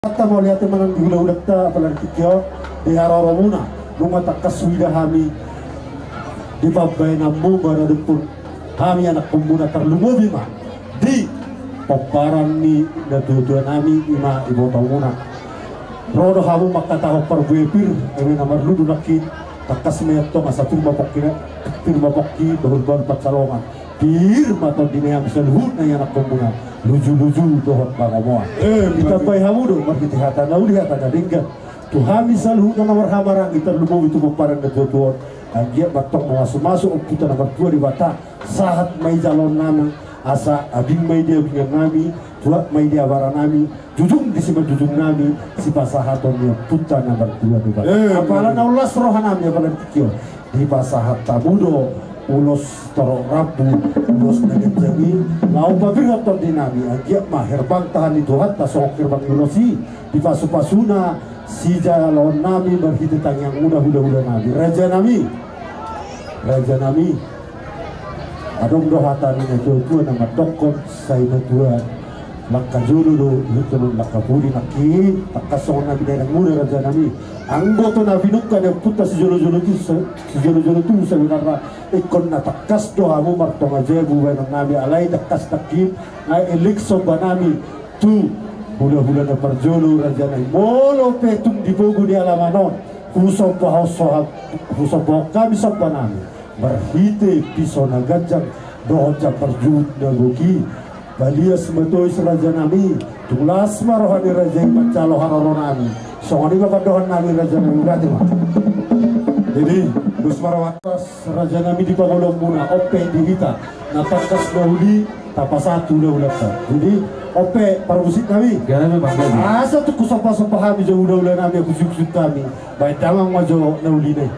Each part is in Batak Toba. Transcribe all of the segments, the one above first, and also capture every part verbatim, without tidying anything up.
Mauliate ma nang di hulahulanta, apala di tingki on, di haroromuna, nunga tangkas huida hami di pambahenanmu maradophon hami anakkonmuna, tarlumobi ma di pomparan ni natuatuanami, i ma ibotomuna. Ro do hamu mangkatahon parbue pir, eme na marlundu nangkin, tangkas ma i antong asa pir ma pongki, pir ma pongki, bahulbahul pansalongan. Pir ma tondi nami saluhutna i anakkonmuna, lujuluju dohot pangomoan. Eh, ditambai hamu do marhite hata na uli, hata na denggan tu hami saluhutna na marhahamaranggi, tarlumobi tu pomparan ni natuatua on. Anggiat ma antong mamasumasu Ompunta na martua Debata, sahat ma i jaloonnami, asa abing ma i di abingannami, tuat ma i di abaranami, jujung di simanjujungnami, sipasahaton ni Ompunta na martua Debata. Eh, apala na umlas rohanami, apala di tingki on, dipasahat hamu do ulos torop rambu, ulos na ganjang i, laho pabirhon tondinami. Anggiat ma herbang tahan ni Tuhanta songon herbang ni ulos i, dipasupasuna sijaloonnami marhite tangiangmuna hulahulanami. Rajanami, rajanami, adong do hata ni natuatua na mandokkon, sai matua langka jolo do, ihuthon langka pudi. Nangkin tangkas songon na binahenmuna, rajanami, anggo tu na pinungka ni Ompunta sijolojolo tubu, sijolojolo tubu, sabenarna ingkon na tangkas do hamu martonga jabu bahenonnami, alai tangkas nangkin nunga elek sombanami tu hulahula na parjolo, rajanami. Molo pe tung di pogu ni alaman on, husombahon so-, husombahon hami sombanami marhite piso na ganjang dohot jambar juhut na gok i. Palias ma tois, rajanami, tung las ma roha ni raja i manjalo haroronami. Songon i ma pandohannami, rajanami, mauliate ma. Jadi, las ma roha. Rajanami, di pangoloonmuna on pe di hita na tangkas na uli tapasahat tu hulahulanta. Jadi, on pe parmusiknami, gabe ma gabe, asa tung husombasomba hami jo hulahulanami, husiuksiuk hami, baen damang ma jo na ulina i.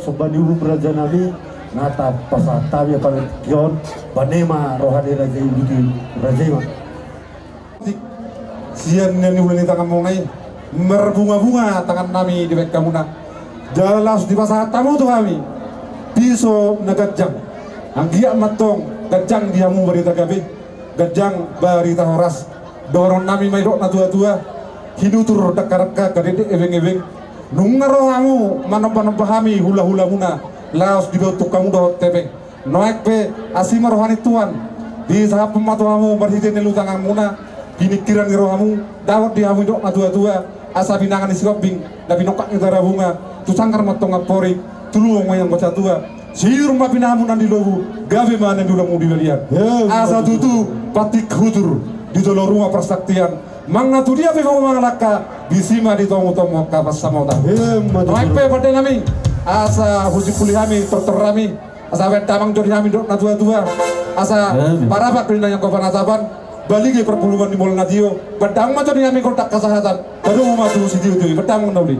Somba ni uhum raja nami, na tapasahat hami apala tingki on, bane ma roha ni raja i, boti raja i ma. Sian nian ni ula ni tanganmuna i, marbunga-bunga tangan nami dibahen hamuna. Jala laos dipasahat hamu tu hami piso na ganjang. Anggiat ma antong ganjang di hamu barita gabe, ganjang barita horas. Dohonon nami ma i dok na tua-tua, hinutur dangka-dangka, hadede ebeng-ebeng. Nunga ro hamu manomba-nomba hami hula-hulamuna, laos dibahen tu hamu dohot hepeng. Nuaeng pe asi ma roha ni Tuhan, disahaphon ma tu hamu marhite ni ula ni tanganmuna, piningkiran ni rohamu, dapot di hamu i dok na tua-tua, asa pinangan ni Sihombing na pinongkak ni Tarabunga, tu sanggar ma antong amporik, tu lumobi ma ianggo satua, siiur ma pinahanmu nang di lobu, gabe ma nang di ulaonmu di balian. Asa tutu pantik hutur di jolo ruma parsaktian, manang tu dia pe hamu mangalangka, disi ma ditomu-tomu angka pansamotan. Nuaeng pe pande nami, asa husimpuli hami tortor nami, asa bahen damang jo di hami dok na tua-tua, asa parapat do di na ianggo panatapan, balige parpulungan ni mola na tio, bahen damang ma jo di hami gondang hasahatan, padomu ma tu sitio-tio i, bahen damang na uli.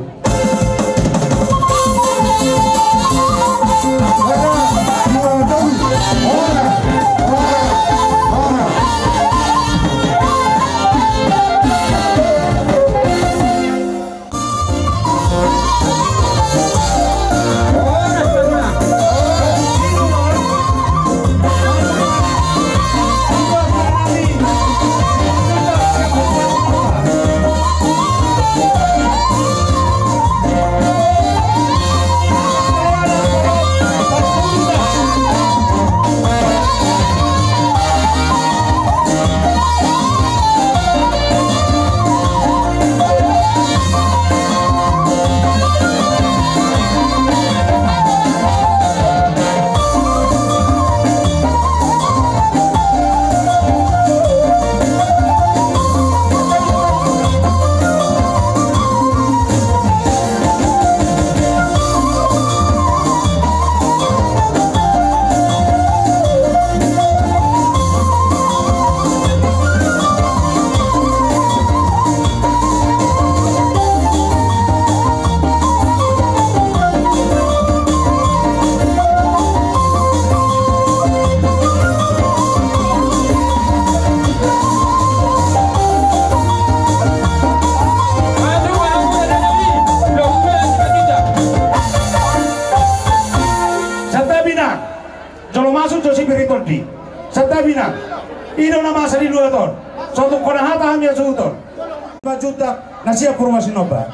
Santabi nang, jolo masuk jo sipir i tondi. Santabi nang, i do na masa di luat on. So tung hona hata hami hasuhuton. Manjuntak na sian Purba Sinomba.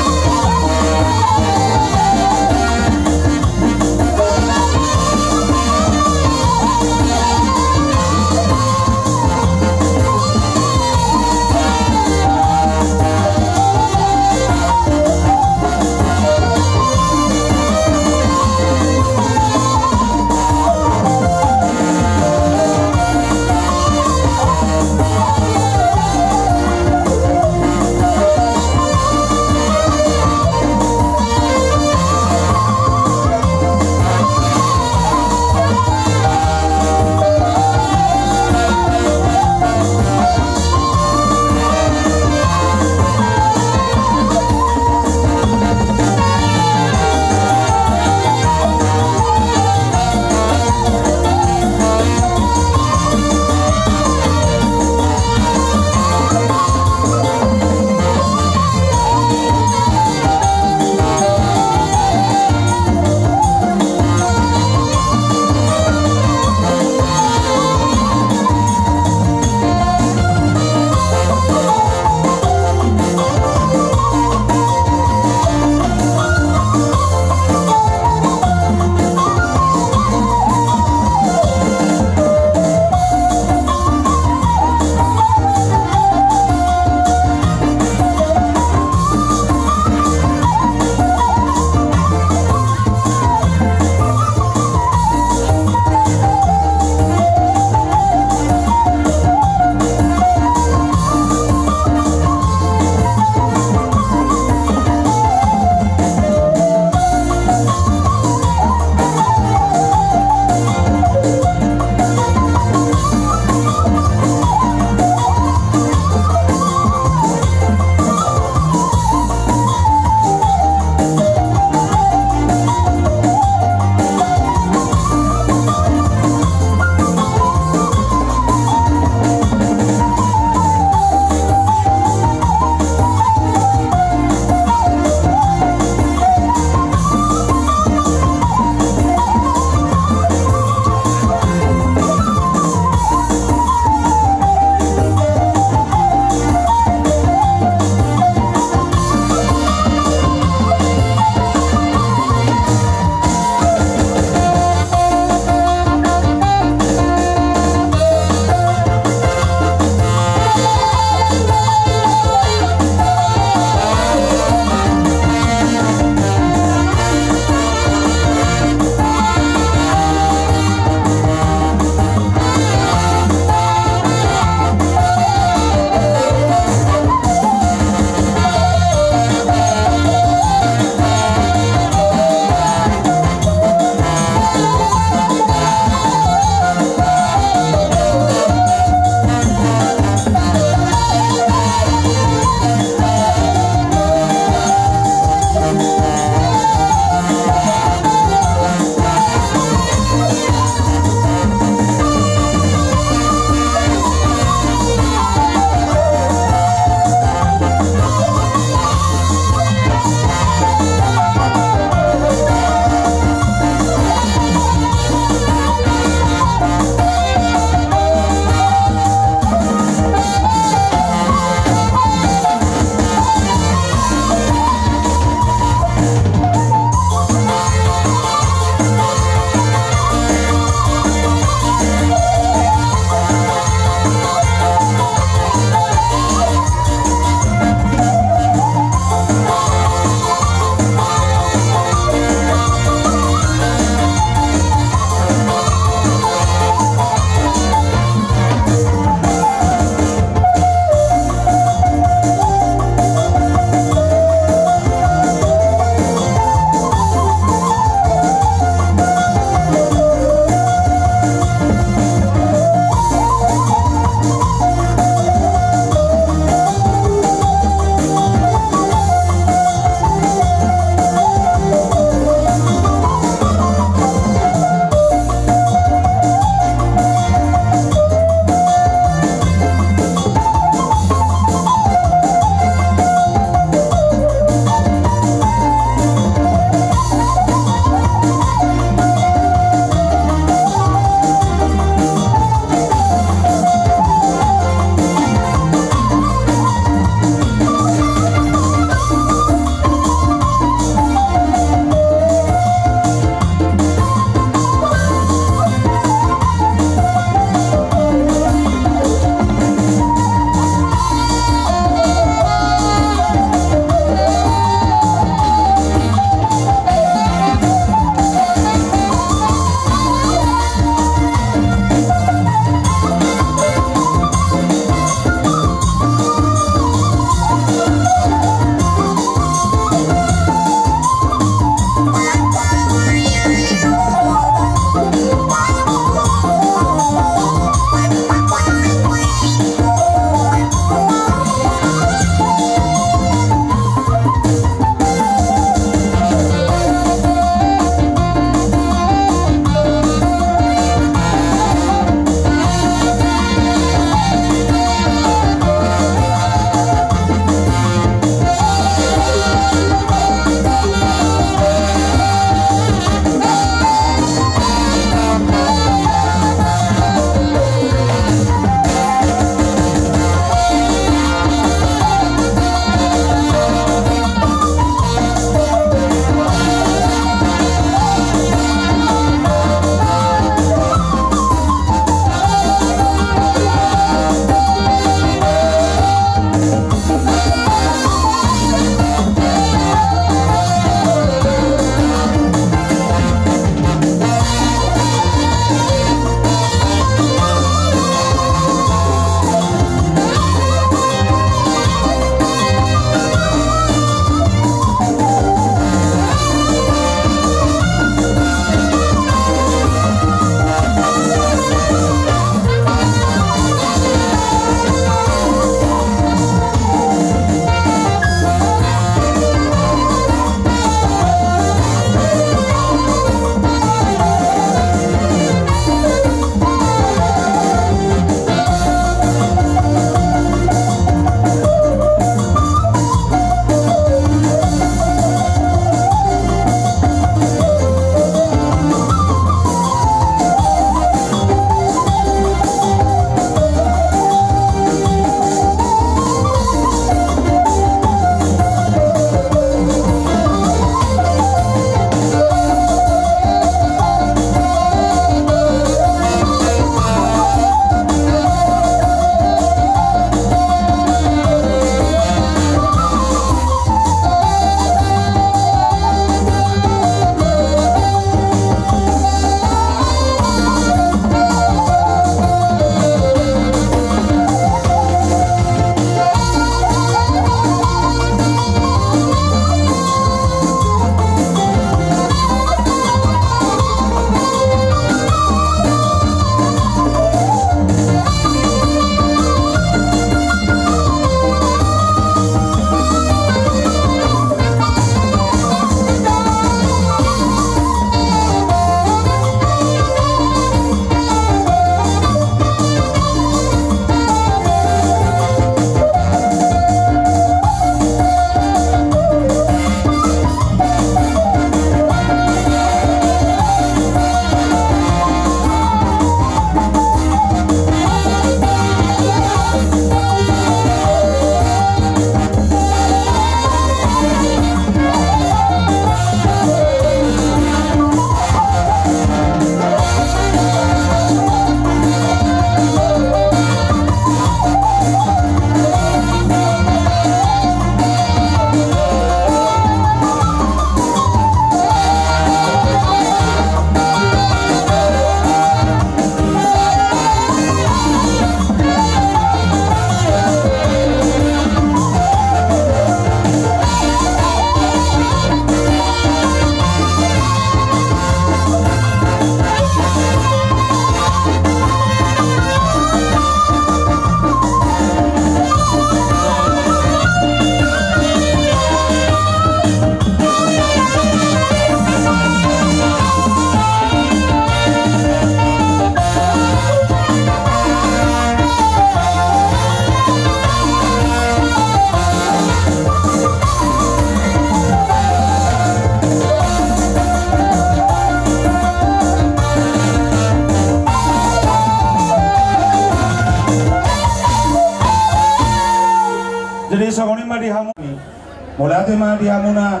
Mauliate ma di hamuna,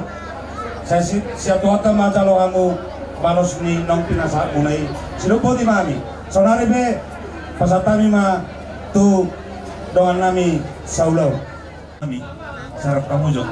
sai si-, sian Tuhanta ma jalo hamu balos ni naung pinasahatmuna i. Sidung boti ma hami. Saonari pe pasahat hami ma tu dongannami saulaon. Hami, sarap hamu jo.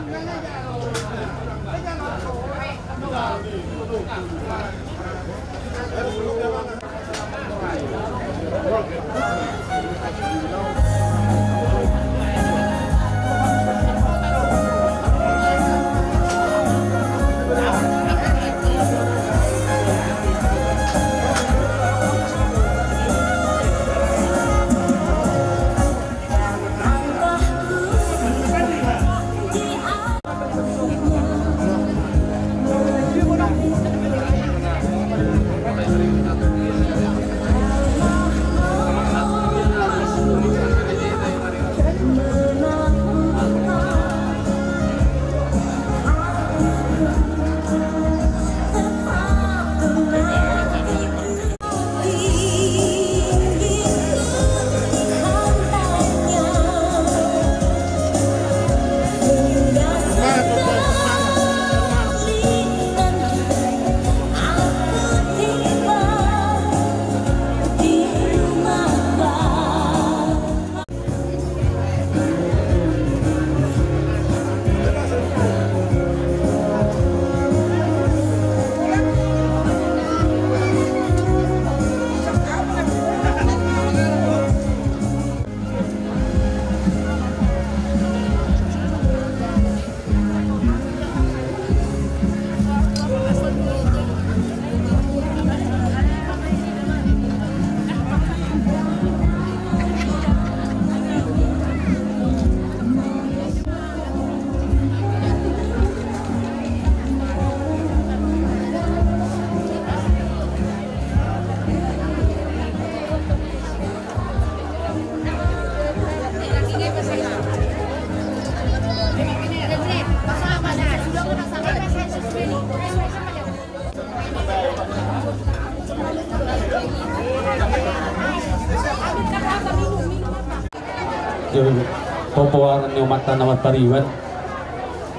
Jadi, popoaran ni Omanta na marpariban.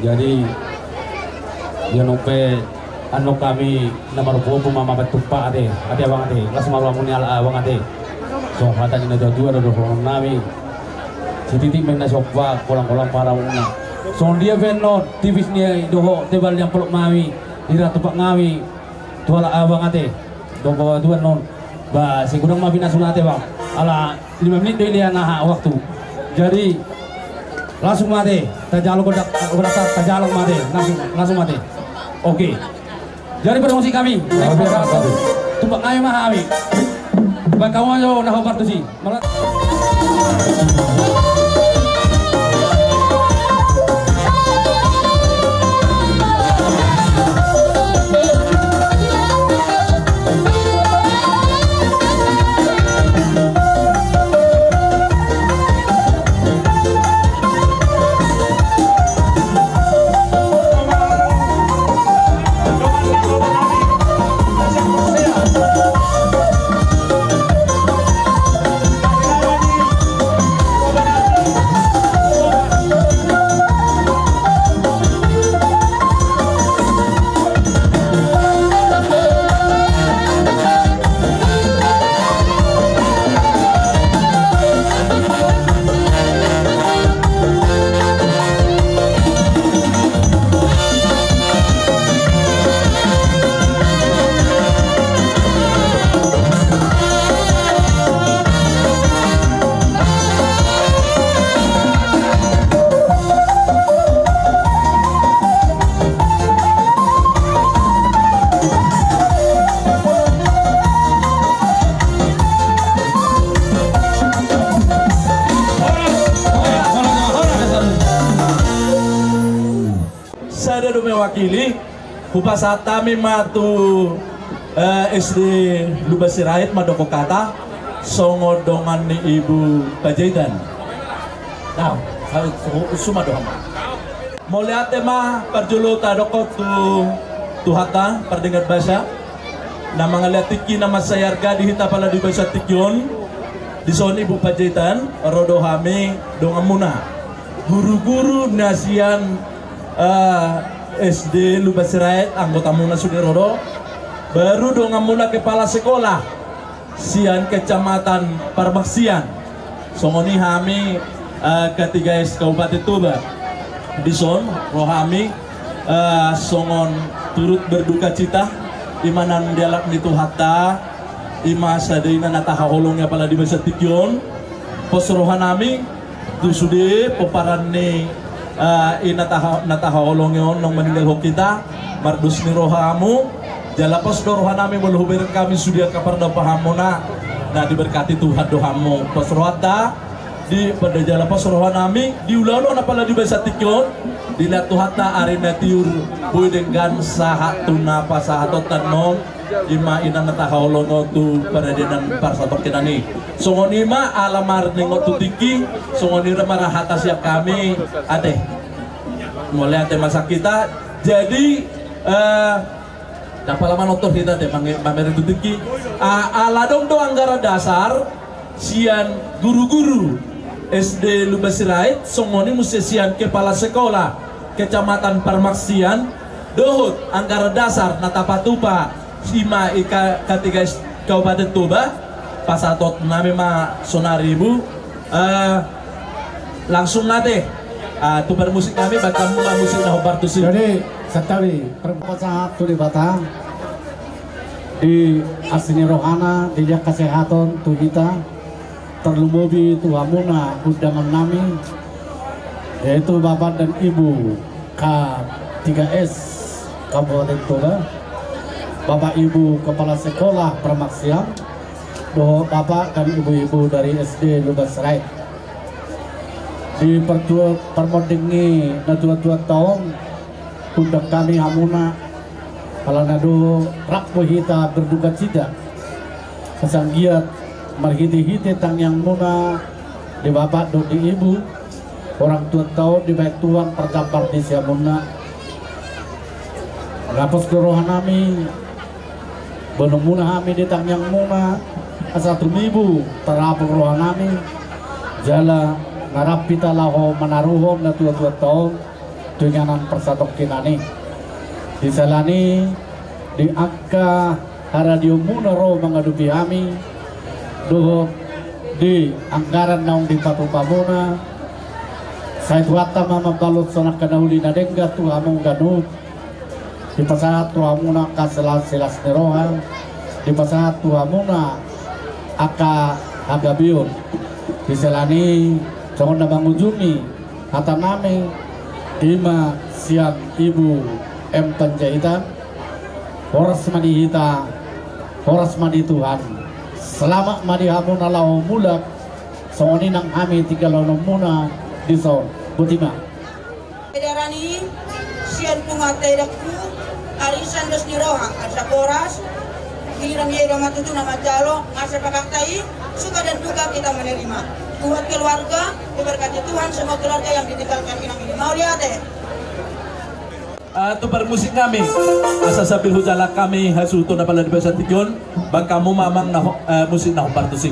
Jadi, ia nung pe annon hami na marompu-ompu ma mambahen tumpak ate, ate abang ate, las ma rohamu ni halak abang ate. So hata ni na tua-tua do dohononnami. Sititi ma na somba, kolang-kolang pangarahutna. Songon dia pe annon, tipis ni dohot tebal ni amplop nami, di ra tumpak nami, tu halak abang ate. Dohot tu annon. Ba, sai godang ma pinasu na ate bang. Ala lima menit do i lehon aha waktu. Jadi, langsung ma ate, tajalo godak, godak ta-, tajalo ma ate, langsung, langsung ma ate. Oke. Jadi, padomu hami. Oke, oke. Tumpak nami ma hami. Baen hamu ma jo na hombar tusi. Mala- Sada do mewakili, hupasahat hami ma tu, eh, S D Lumban Sirait mandok hata, songon dongan ni Ibu Panjaitan. Nah, su-, suma do hami. Mauliate ma parjolo tadokkon tu Tuhanta, pardenggan basa, na mangalean tingki na mansai arga di hita pala di basa tingki on, dison Ibu Panjaitan, ro do hami donganmuna. Guru-guru na sian, eh, S D Lumban Sirait, anggotamuna sude ro do. Baru donganmuna kepala sekolah sian Kecamatan Parmaksian. Songon i hami, eh, K tiga S Kabupaten Toba. Dison ro hami, eh, songon turut berduka cita, i ma naung dialap ni Tuhanta, i ma sada ina na tahaholongi apala di bagasan tingki on. Pos rohanami tu sude pomparan ni, eh, ina taha-, na tahaholongi on naung maninggalhon hita, mardos ni roha hamu. Jala pos do rohanami molo hubereng hami sude angka pardapotanmuna na diberkati Tuhan do hamu. Pos rohanta di, pada jala pos rohanami di ulaon on apala di bagasan tingki on, dilehon Tuhanta ari na tiur, boi denggan sahat tu na pasahatonta on. I ma ina na tahaholongi on tu paradianan parsatongkinan i. Songon i ma ala marningot tu tingki, songon i ma ra hata sian hami, ate. Mauliate ma sian hita. Jadi, eh, ndang pola manortor hita ate, mange-, mamereng tu tingki. A-, ala adong do anggaran dasar sian guru-guru S D Lumban Sirait, songon i muse sian kepala sekolah Kecamatan Parmaksian, dohot anggaran dasar na tapatupa i ma i K-, K tiga S Kabupaten Toba, pasahatonnami ma saonari, Ibu. Eh, langsung ate, ah, tu parmusiknami, bahen hamu ma musik na hombar tusi. Jadi, santabi, pasahat tu Debata di asi ni rohana, dilehon hasehaton tu hita, tarlumobi tu hamuna undangannami, yaitu Bapak dan Ibu K tiga S Kabupaten Toba, Bapak Ibu Kepala Sekolah Parmaksian, dohot Bapak dan Ibu-ibu dari S D Lumban Sirait. Di partua-, parmonding ni natuatuanta on, undang hami hamuna, ala na do rap do hita berduka cita. Asa anggiat marhitehite tangiangmuna di Bapak dohot di Ibu, orang tuanta on dibahen Tuhan parjambar ni siamunna. Lapos do rohanami, boanonmuna hami di tangiangmuna, asa tumibu tarapung rohanami, jala na rap hita laho manaruhon natuatuanta on tu inganan parsatongkinan i. Di sala ni i, di angka haradionmuna ro mangadopi hami, dohot di anggaran naung dipatupamuna, sai Tuhanta ma mambalos songon angka na uli na denggan tu hamu ganup. Dipasahat tu hamuna angka las-, las ni roha, dipasahat tu hamuna angka hagabeon. Di sala ni i, songon na mangujungi hatanami, i ma sian Ibu M Panjaitan, horas ma di hita, horas ma di Tuhan. Selamat ma di hamuna laho mulak, songon i nang hami tinggalhononmuna dison. Boti ma. Edaran i, sian punguanta edangku, arisan dos ni roha, asa horas, giliran ia i do ma tutu na manjalo, nga sapakakta i, suka dan duka kita menerima. Buat keluarga, diberkati Tuhan semua keluarga yang ditinggalkan inang ini. Mauliate. Ah, tu parmusiknami, asa sambil hujalo hami hasuhuton apala di bagasan tingki on, bahen hamu ma amang na ho-, eh, musik na hombar tusi.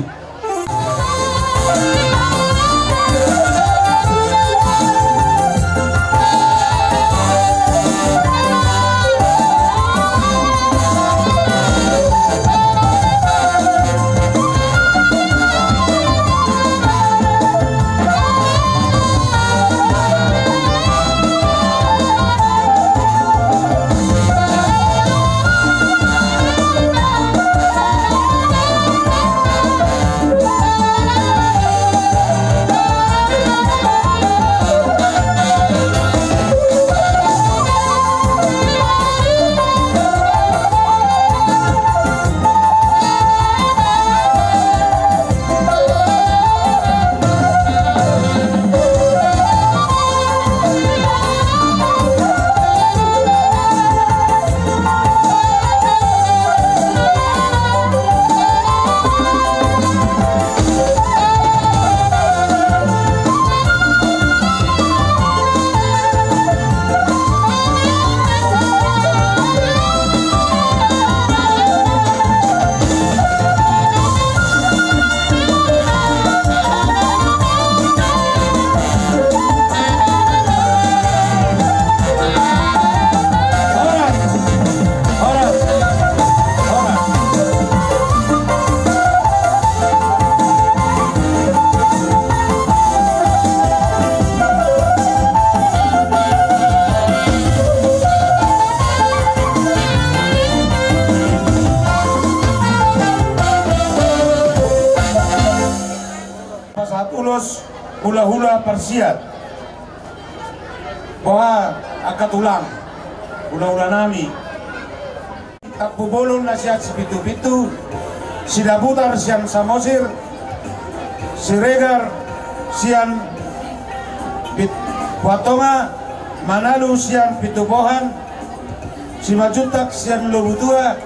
Parsiat. Boha angka tulang, hula-hula nami. Tampubolon na sian Sipintu-pintu, Sidabutar sian Samosir, Siregar sian Pit-, Buat Tonga, Manalu sian Pintu Bohan, Simanjuntak sian Lobutua,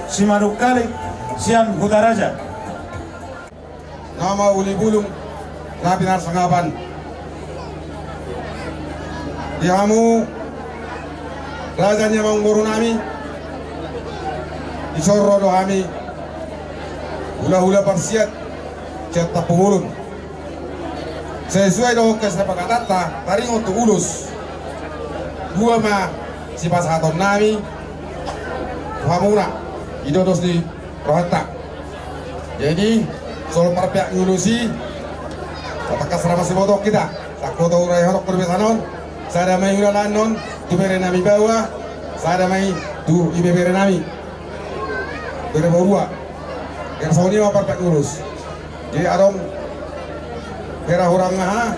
Simanungkalit sian Hutaraja. Na mauli bulung na pinarsangapan. Di hamu raja ni amangboru nami, dison ro do hami hula-hula parsiat sian Tampubolon. Sesuai dohot kesepakatanta taringot tu ulos, dua ma sipasahaton nami tu hamuna, i do dos ni rohanta. Jadi, solo parpeak ni ulos i, tatangkas ra masiboto hita. Sangkoto ura i honok perbesanon, sada ma i ulaon on tu bere nami baoa, sada ma i tu ibebere nami. Bere baoa. Jadi songon i ma parpeak ni ulos. Jadi adong hera hurang aha,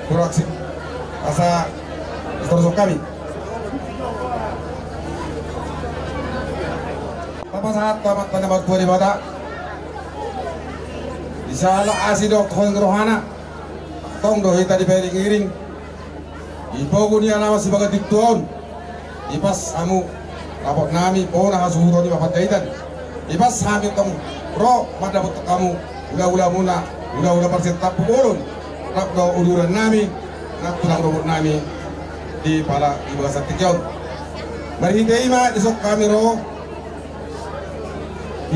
hurang si asa istorison hami. Tapasahat tu Amanta na martua Debata. Di sala asi dohot holong ni rohana, tong do hita dipahiring-hiring. Di pogu ni alaman sibaga tintu on, dipas hamu rapot nami bona hasuhuton i ma panjaitan. Dipas hami tong ro mandapothon hamu hula-hula muna, hula-hula parsiat Tampubolon, rap dohot uduran nami, nang tulang rorobot nami di pala di bagasan tingki on. Marhite i ma dison hami ro,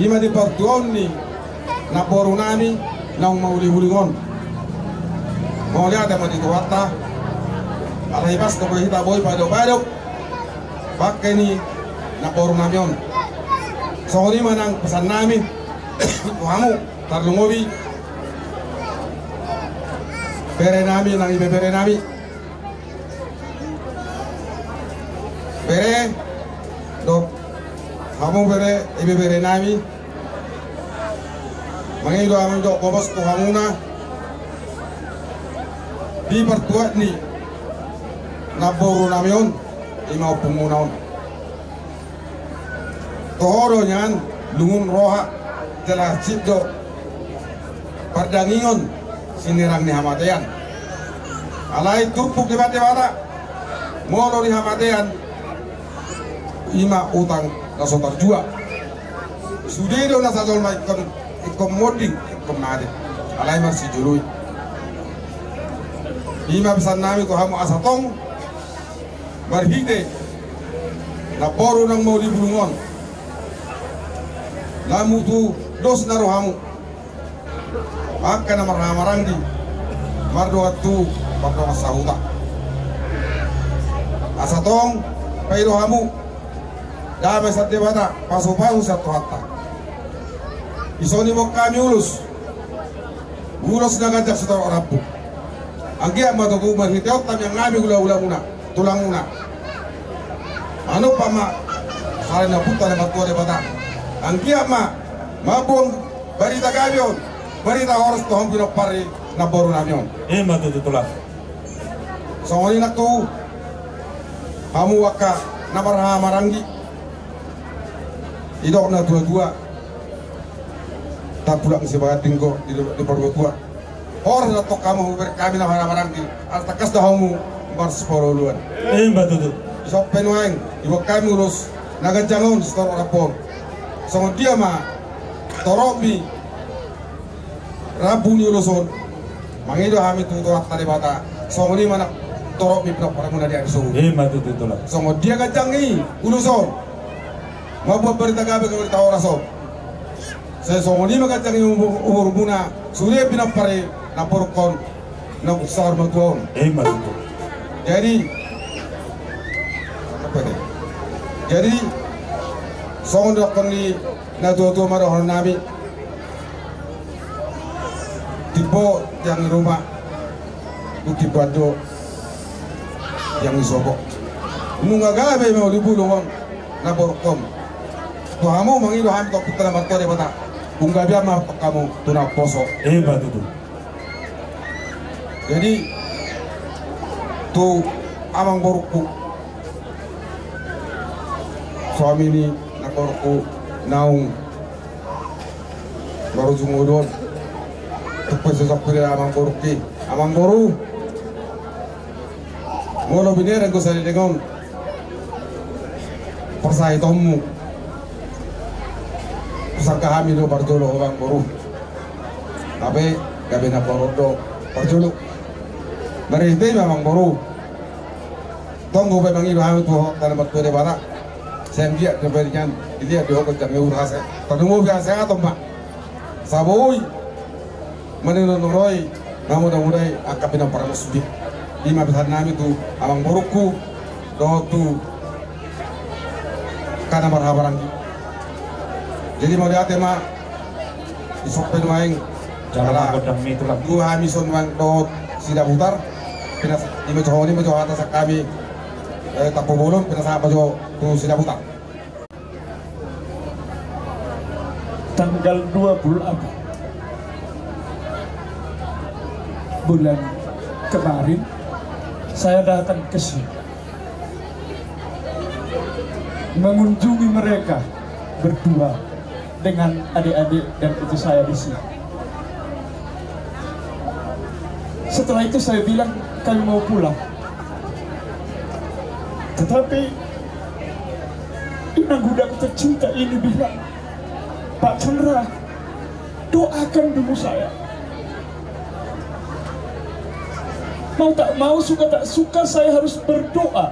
i ma di partuaon ni namboru nami naung mauli-uli on. Mauliate ma di Tuhanta, alai pas do boi hita boi paidop-idop bangke ni namboru nami on. Songon i ma nang pesan nami tu hamu, tarlumobi bere nami nang ibebere nami. Bere, dohot hamu bere, ibebere nami. Mangido hami dohot gomos tu hamuna di partuat ni namboru nami on, i ma ompung muna on. Toho do nian lungun roha, jala hansit do pardangion sinerang ni hamatean. Alai turpuk Debata, molo di hamatean, i ma utang na so tarjua. Sude do nasa jolma ingkon, ingkon monding, ingkon mate. Alai marsijolo i. I ma pesan nami tu hamu asa tong marhite namboru naung mauli bulung on, lam tu dos na rohamu, angka na marhahamaranggi, mardongan tubu, mardongan sahuta. Asa tong paido hamu dame sian Debata, pasupasu sian Tuhanta. Dison diboan hami ulos, ulos na ganjang sitorop rambu. Anggiat ma tutu marhite on tamiang hami hula-hula muna, tulang muna. Manumpak ma sala ni Amanta na martua Debata. Anggiat ma mamboan barita gabe on, barita horas tu hamu pinompar ni namboru nami on. I ma tutu, Tulang. Songon i nang tu hamu angka na marhahamaranggi. Didok na tua-tua, tapulak ni Sibaga Tingko di, di Purbatua. Horas do tong hamu hubereng hami na marhahamaranggi, ala tangkas do hamu marsiparngoluan. I ma tutu. Dison pe nuaeng diboan hami ulos na ganjang on sitorop rambu on. Songon dia ma torop ni rambu ni ulos on, mangido hami tu Tuhanta Debata, songon i ma nang torop ni pinompar muna di ari sogot. I ma tutu, Tulang. Songon dia ganjang ni ulos on, mamboan barita gabe, barita horas on, sai songon i ma ganjang ni umur, umur muna sude pinompar ni namborungkon naung saur matua on. I ma tutu. Jadi, apa ni? Jadi songon didokkon ni na tua-tua ma dohonon nami. Timbo tiang ni ruma, tung timbo an do tiang ni sopo. Nunga gabe mauli bulung on namborungkon. Tu hamu mangido hami tu Amanta na martua Debata, umgabean ma tong hamu tu na umposo. I ma tutu. Jadi tu amangborungku, suami ni namborungku naung marujung ngolu on, tung pe so songkun i amangborungki, amangboru. Molo binereng do saleleng on parsahitonmu, husangka hami do parjolo, amangboru. Hape gabe na paruan do parjolo. Marhite i ma, amangboru, tonggo pe mangido hami tu Ho, tano martua Debata. Sai anggiat do pe nian, di dia di Ho, jang ura hase, tarlumobi hasehaton ma. Saboi manino noroi, na muda-muda i angka pinompar musbi. I ma pesan nami tu amangborungku dohot tu angka na marhahamaranggi. Jadi mauliate ma. Isop pe nuaeng jala ala gondang ni tulang. Dua hami son nuaeng dohot Sidabutar. Pinas, i ma jo, i ma jo hata sian hami, eh, Tampubolon, pinasahat ma jo tu Sidabutar. Tanggal dua puluh apa? Bulan kemarin saya datang ke sini mengunjungi mereka berdua dengan adik-adik dan cucu saya di sini. Setelah itu saya bilang, "Kami mau pulang." Tetapi inang udaku tercinta ini bilang, "Pak Chandra, doakan dulu saya." Mau tak mau, suka tak suka, saya harus berdoa.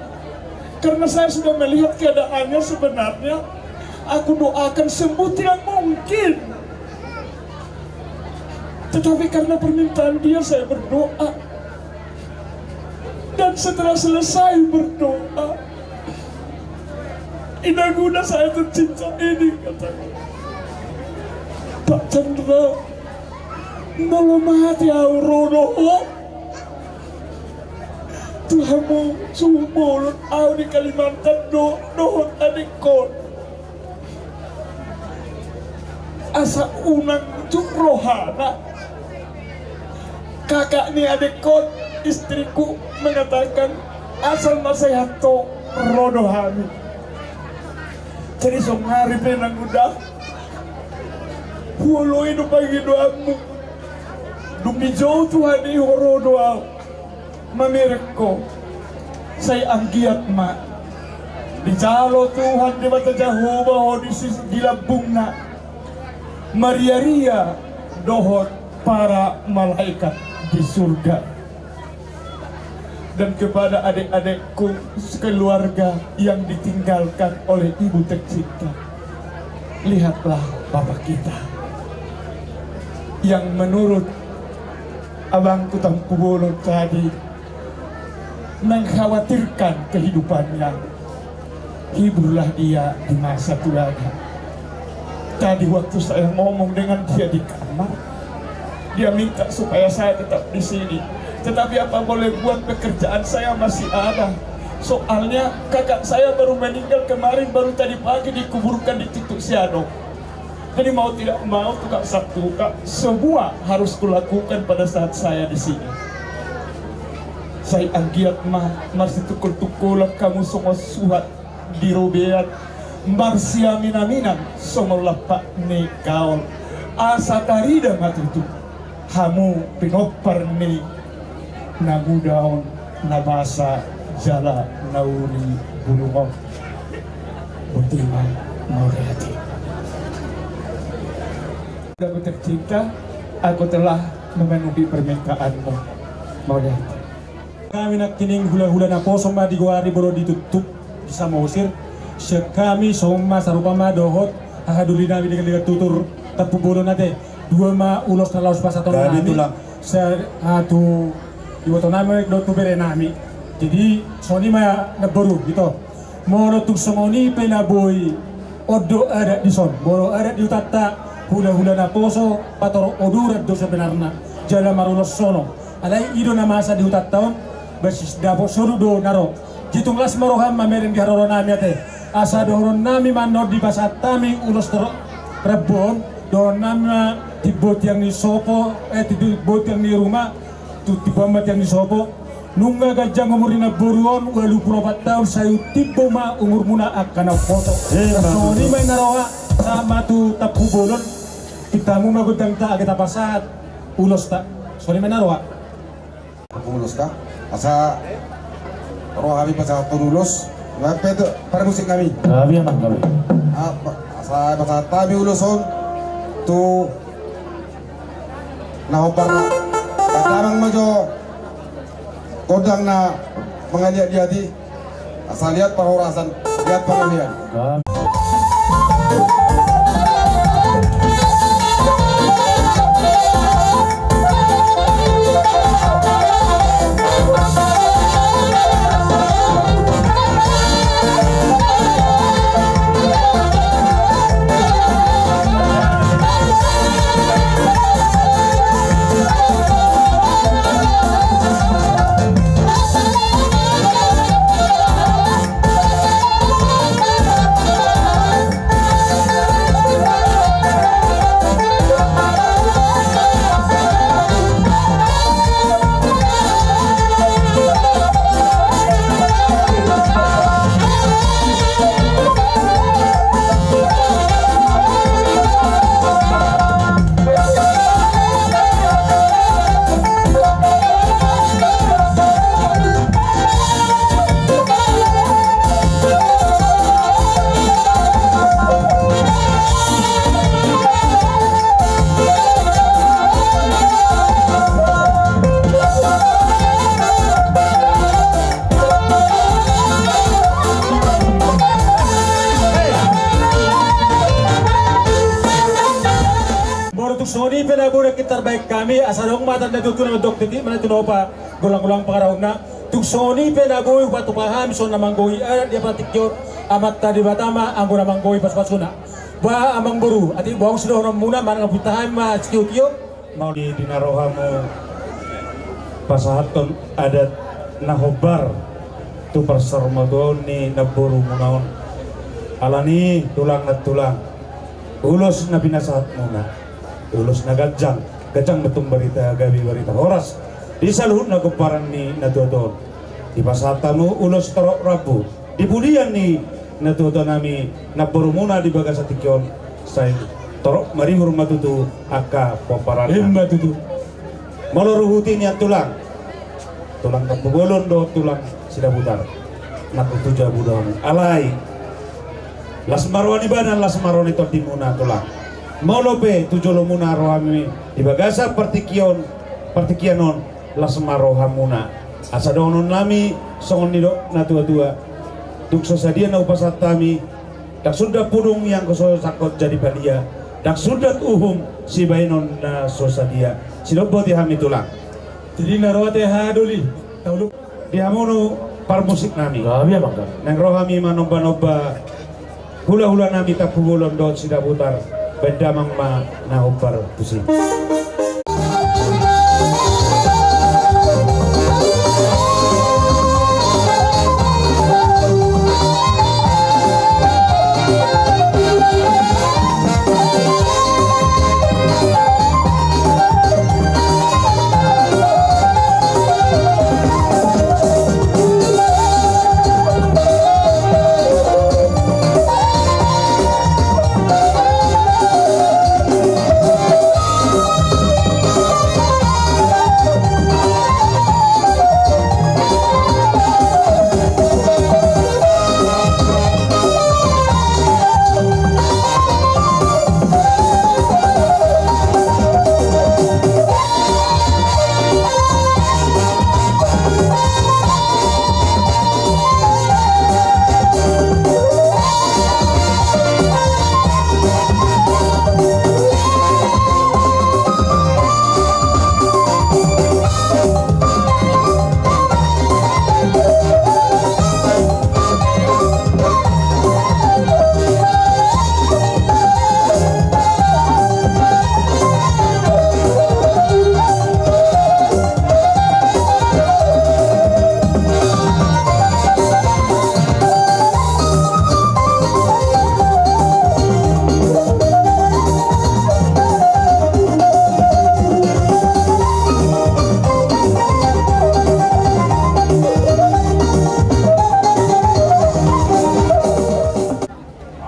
Karena saya sudah melihat keadaannya sebenarnya, aku doakan sembuh tidak mungkin. Tetapi karena permintaan dia, saya berdoa. Dan setelah selesai berdoa, inang uda saya tercinta ini, katanya, "Pak Chandra, molo mate ahu, ro do ho tu hamu suhut bolon, ahu di Kalimantan do, dohot adekon. Asa unang juk rohana." Kakak ni adekkon, istriku, mengatakan, "Asal ma sehat ho, ro do hami." Jadi songon ari pe, inang uda, huoloi do pangidoanmu. Dung dijou Tuhan i, ho ro do ahu mamereng ho. Sai anggiat ma dijalo Tuhan Debata Jahowa ho di sis-, di lambungna, mariaria dohot para malaikat di surga. Dan kepada adik-adikku sekeluarga yang ditinggalkan oleh ibu tercinta, lihatlah bapak kita yang menurut abangku Tampubolon tadi, mengkhawatirkan kehidupannya. Hiburlah dia di masa tuanya. Tadi waktu saya ngomong dengan dia di kamar, dia minta supaya saya tetap di sini. Tetapi apa boleh buat, pekerjaan saya masih ada. Soalnya kakak saya baru meninggal kemarin, baru tadi pagi dikuburkan di Tutuk Siadong. Jadi mau tidak mau, tukang satu, Kak, semua harus kulakukan pada saat saya di sini. Sai anggiat ma marsitungkol-tungkolan hamu songon suhat di robean, marsiamin-aminan songon lampak ni gaol. Asa tarida ma tutu hamu pinompar ni na muda on, na basa jala na uli bulung on. Botima, mauliate. Aku tercinta, aku telah memenuhi permintaanmu. Mauliate. Hami nangkining hula-hula naposo ma digoari molo di Tuntut di Samosir. Sian hami songon ma sarupa ma dohot hahadulinami dengan-dengan tutur Tampubolon ate. Dua ma ulos na laos pasahaton nami. Sa-, tu ibotonami dohot tu berenami. Jadi songon i ma namboru, ito. Molo tung songon i pe na boi on do adat dison. Molo adat di hutanta, hula-hula naposo patorop odoran do sebenarna. Jala marulos sono. Alai i do na masa di hutanta on, basis dapot solu do na ro. Jadi tung las ma roham mamereng di haroronnami ate. Asa dohononnami ma annon dipasahat hami ulos torop rambu on, dohononnami ma timbo tiang ni sopo, eh, timbo tiang ni ruma, Tu timbo ma tiang ni sopo. Nunga ganjang umur ni namboru on, ualu pulu opat taon, sai tung timbo ma umurmuna angka na umboto. Eh, songon i ma na roha, sahat ma tu Tampubolon. Pinta hamu ma gondangta asa tapasahat ulosta. Songon i ma na roha. Ulosta. Asa ro hami pasahathon ulos. Baen pe tu parmusik nami. Hami amang hami. Ah, pa-, asa pasahat hami ulos on tu na hombar. Damang ma jo gondang na mangaliat-liat i. Asa liat parhorasan, liat panggabean. Molo tung songon i pe na boi, dang tarbaen hami, asa adong ma tanda tutu na mandok titi, mana tu na opa golang-golang pangarahutna. Tung songon i pe na boi hupatupa hami songon na manggohi adat di partingkian on, Amanta Debata ma anggo na manggohi pasu-pasuna. Ba amang boru, atik boha sidohononmuna, manang pinta hami ma sitio-tio. Mau di, di na ro hamu pasahathon adat na hombar tu parsaurmatuaon ni namborumuna on. Alani tulang nantulang, ulos na pinasahatmuna, ulos na ganjang, ganjang ma tung barita gabe, barita horas di saluhut na pomparan ni natuatua on. Dipasahat hamu ulos torop rambu di pudian ni natuatua nami namborumuna di bagasan tingki on, sai torop maribur ma tutu angka pomparanna. Ima tutu. Molo ruhuti nian tulang, tulang Tampubolon dohot tulang Sidabutar, nang tu jabu do hamu. Alai las ma roha ni badan, las ma roha ni tondimuna tulang. Molo pe tu jolomuna ro hami di bagasan partingkian, partingkian on, las ma rohamuna. Asa dohonon nami songon nidok natuatua: Tung so sadia na hupasahat hami, dang sundat pudung ianggo so sangkot jadi palia, dang sundat uhum sibaenon na so sadia. Sidok boti hami tulang. Jadi na ro ate ha doli. Tauluk. Di hamu nu parmusik nami. Gabe amang, gabe. Naeng ro hami manomba-nomba hula-hula nami Tampubolon dohot Sidabutar, baen damang ma na hombar tusi.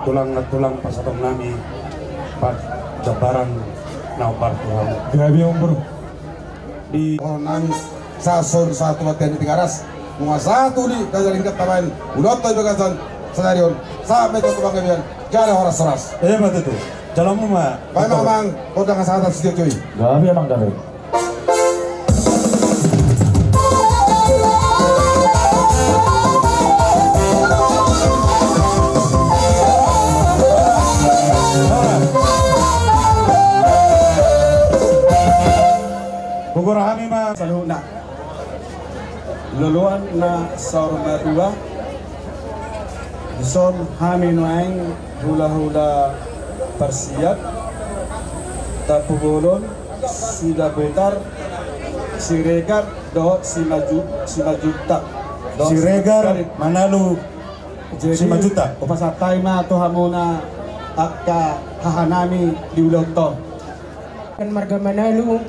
Tulang na tulang pasahaton nami, pa jambaran na ombar tu hamu. Gabe on boru. Di nami, sahat solu sahat tu bontean ni Tigaras. Nunga sahat uli, gabe ringkot tabaen. Udah tu bagasan sadari on. Sahat ma i tu panggabean. Gabe horas-horas. Emma tutu. Jalo hamu ma. Baen ma amang, gondang hasahatan sitiotio i. Gabe amang, gabe. Hugoarahon hami ma saluhutna. Loloan na saur matua, dison hami nuaeng hulahula Parsiat, Tampubolon, Sidabutar, Siregar dohot Simaju-, Simanjuntak. Dohot Siregar, Simanjuntak. Manalu. Jadi, Simanjuntak. Hupasahat hami ma tu hamuna angka hahanami di ulaonta on. Marga Manalu,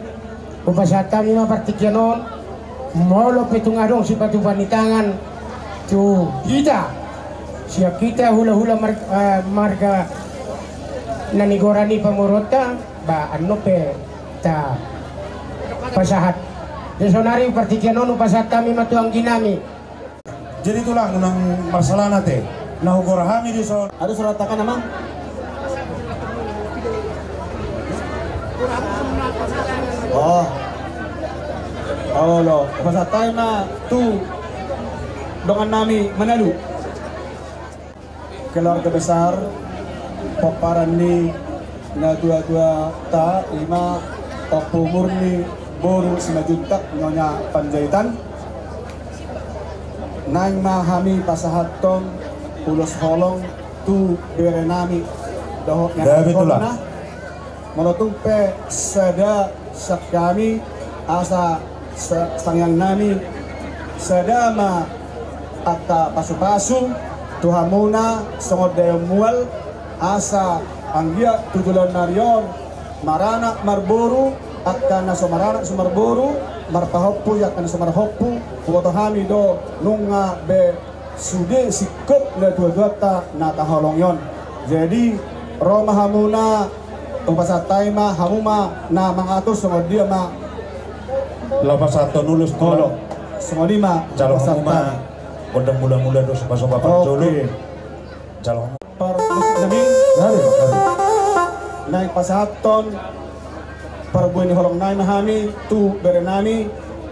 hupasahat hami ma partingkian on, molo pe tung adong sipatupa ni tangan tu hita, sian hita hulahula mar-, eh, marga na nigoran i pamoruonta, ba annon pe tapasahat. Jadi saonari partingkian on hupasahat hami ma tu angginami. Jadi tulang, unang marsalana te, na hugoarahon hami dison. Aduh, surat tangan, amang. Oh. Olo, hupasahat hami ma tu dongannami Manalu. Keluarga besar pomparan ni natuatuata, i ma Ompu Murni boru Simanjuntak, Nyonya Panjaitan. Naeng ma hami pasahathon ulos holong tu berenami dohot ni anakna. Molo tung pe sada sian hami asa sa-, sangiangnami, sada ma angka pasupasu tu hamuna songon daion mual, asa anggiat tu joloan ni ari on maranak marboru, angka na so maranak so marboru, marpahompu di angka na so marhompu. Huboto hami do nunga be sude singkop natuatuanta na taholongi on. Jadi ro ma hamuna, hupasahat hami ma, hamu ma na mangatur songon dia ma. Laho pasahathon ulos tu. Olo. Songon i ma. Jalo hamu ma gondang mulamula dohot sombasomba parjolo. Oke. Jalo hamu. Parmusiknami. Gabe, gabe. Naeng pasahathon parbue ni holongnami ma hami tu berenami.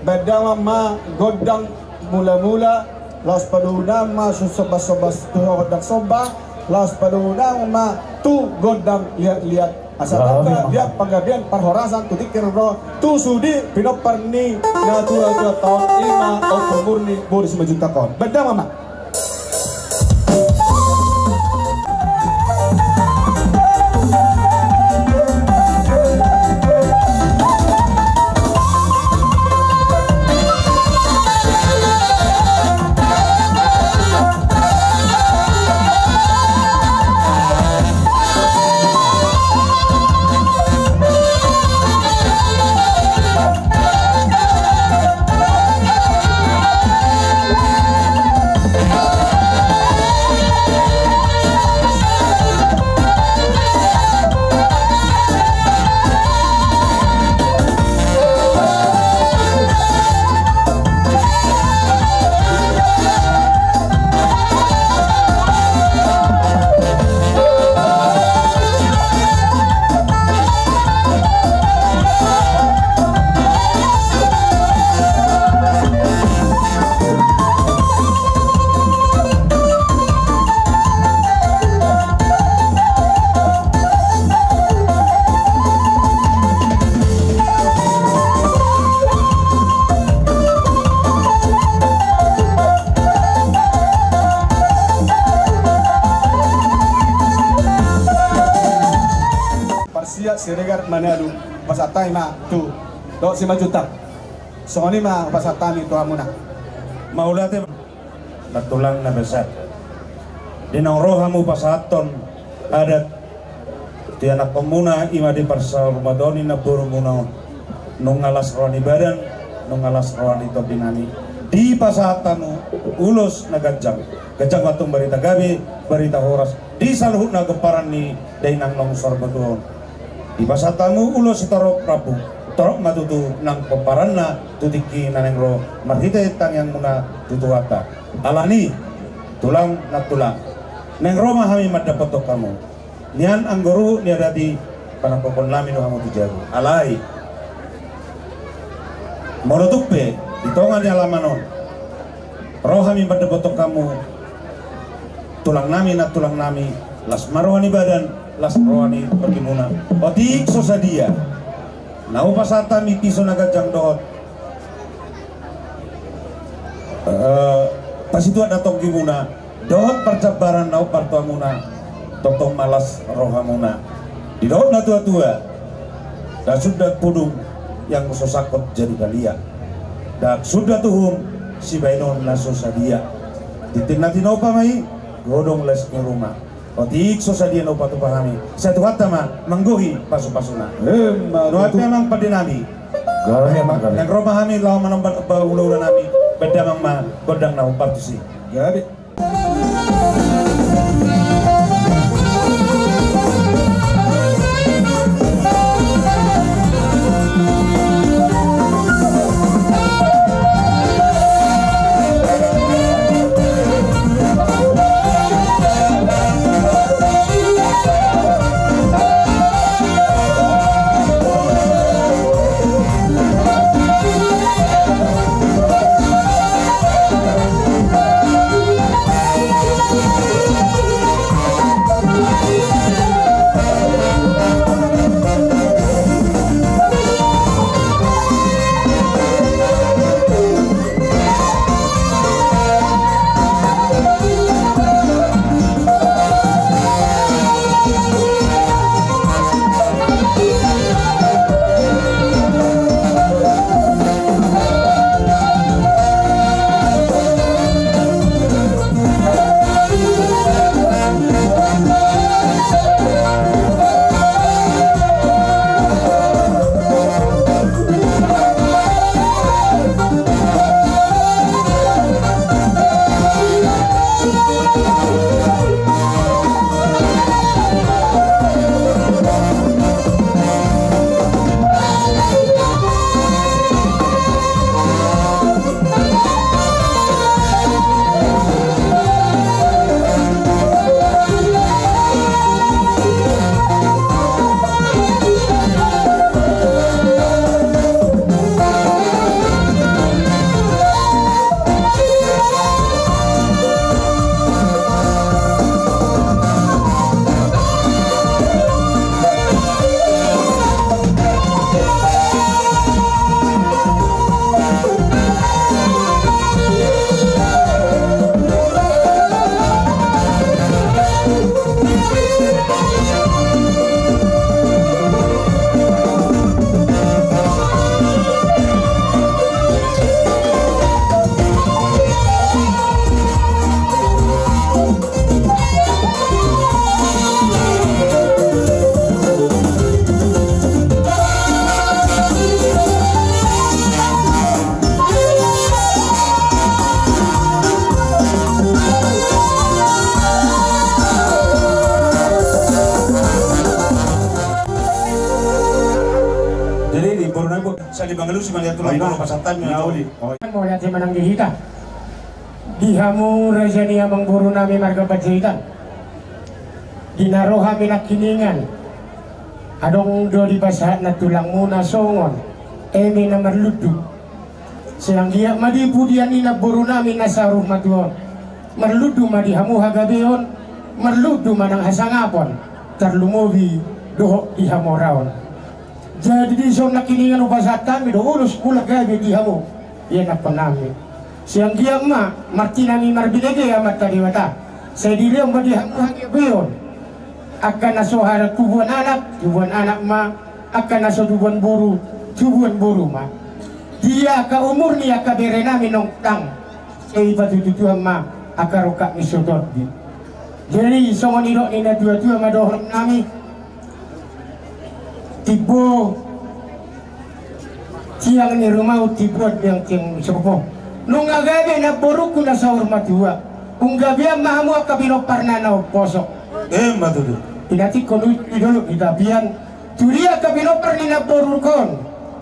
Baen damang ma gondang mulamula, laos padomu damang ma tu sombasomba, tu gondang somba, laos padomu damang ma tu gondang liatliat. Asa tamba di panggabean parhorasan tu tingki na ro, tu sude pinompar ni natuatuanta on, i ma Ompu Murni boru Simanjuntak on. Baen damang ma. Parsiat Siregar Manalu, pasahat hami ma tu dohot Simanjuntak. Songon i ma pasahat hami tu hamuna. Mauliate. Na tulang na basa. Di naung ro hamu pasahathon adat di anakkonmuna, i ma di parsaurmatuaon ni namborumuna on. Nunga las roha ni badan, nunga las roha ni tondi nami. Dipasahat hamu ulos na ganjang. Ganjang ma antong barita gabe, barita horas. di saluhutna gomparan ni dainang naung saur matua on. Dipasahat hamu ulos sitorop rambu, torop ma tutu nang pomparanna tu tingki na naeng ro marhite tangiangmuna tu Tuhanta. Alani, tulang nantulang, naeng ro ma hami mandapothon hamu. Nian anggo ruhut ni adat i, pandapothon nami do hamu tu jabu. Alai, molo tung pe di tonga ni alaman on ro hami mandapothon hamu, tulang nami, nantulang nami, las ma roha ni badan, las roha ni tonggimuna. Otik so sadia na hupasahat hami piso na ganjang dohot, eh, pasituat na tonggimuna, dohot parjambaran na hombar tu hamuna, tongtong ma las rohamuna. Didok na tuatua: Ndang suda pudung ianggo so sangkot jadi balian. Ndang suda tuhum sibahenon na so sadia. Tintin na tinopa ma i, godang las ni ruma. Otik so sadia na hupatupa hami, sai Tuhanta ma manggohi pasupasuna. Emma tutu. Nuaeng pe amang pande nami. Gabe, gabe. Naeng ro ma hami laho manomba hulahula nami, baen damang ma gondang na hombar tusi. Gabe. Jadi di boru nami, sali mangalusi ma nian tulang boru pasahat hami na uli. Mauliate ma nang di hita. Di hamu raja ni amangboru nami marga Panjaitan. Di na ro hami nangkiningan, adong do dipasahat na tulangmuna songon eme na marlundu. Sai anggiat ma di pudian ni namboru nami na saur matua on, marlundu ma di hamu hagabeon, marlundu ma nang hasangapon, tarlumobi dohot di hamoraon. Jadi dison nangkiningan hupasahat hami do ulos, mulak gabe di hamu ianakkon nami. Sai anggiat ma martinangi marbinege Amanta Debata, sai dilehon ma di hamu hagabeon. Angka na so tubuan anak, tubuan anak ma. Angka na so tubuan boru, tubuan boru ma. Dia angka umur ni angka bere nami naung tang, sai dipatutu Tuhan ma angka rongkap ni sotondi. Jadi songon nidok ni natuatua ma dohonon nami: Timbo tiang ni rumahon, timbo tiang, tiang ni sopo. Nunga gabe namborungku na saur matua, umgabean ma hamu angka pinomparna na umposo. Emma tutu. Pinatik konu di dolok di tapian. Tu dia angka pinompar ni namborungkon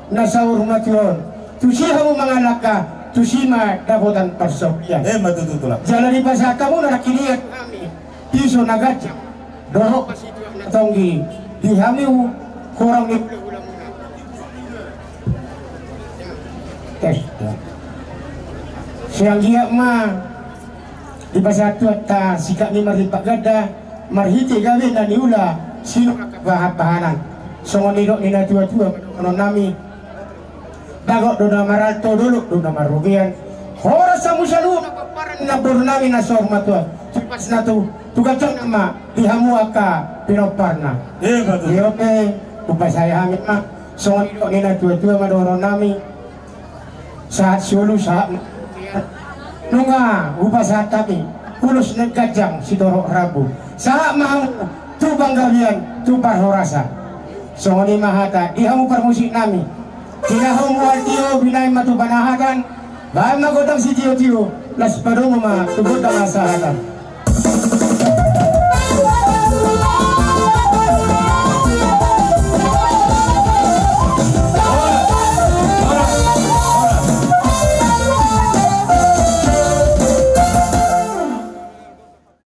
na saur matua on, tusi hamu mangalangka, tusi ma dapotan parsaulian. Emma tutu tulang. Jala dipasahat hamu na nangkin ian hami piso na ganjang dohot pasituak na tonggi di hamu horong ni hulahulamuna. Tes. Sai anggiat ma dipasahat Tuhanta sikat ni marlipat ganda marhite gabe na niula sian bahan-bahanan. Songon nidok ni natuatua ma dohonon nami. Bagot do na marhalto, dolok do na marrobean. Horas hamu saluhut na pomparan ni namboru nami na saur matua. Tupasna tu, tu ganjangna ma di hamu angka pinomparna. Emma tutu. Io pe, hupasahat hami ma songon nidok ni natuatua ma dohonon nami. Sahat solu sahat. Nunga hupasahat hami ulos na ganjang sitorop rambu. Sahat ma hamu tu panggabean, tu parhorasan. Songon i ma hata di hamu parmusik nami. Tinahu mual tio binahen ma tu panahatan. Bahen ma gondang sitiotio, las padomu ma tu gondang hasahatan.